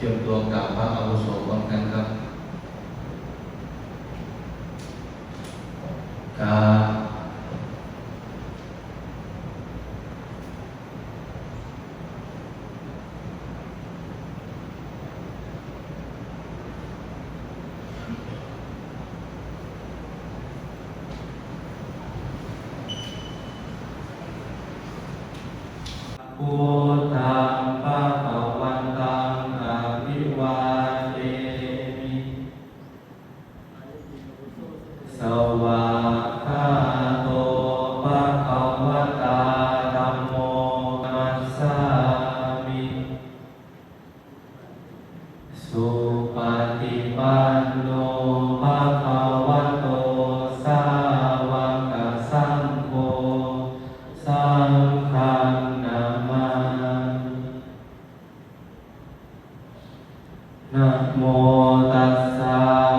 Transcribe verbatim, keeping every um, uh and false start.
เตรียมตัวกราบพระอาวุโสพร้อมกันครับ กราบ Buddhaṃ bhagavantaṃ abhivādemi. Svākkhāto bhagavatā dhammo, namassāmi. Supaṭipanno bhagavato sāvakasaṅgho, saṅghaṃ namāmi. Namo tassa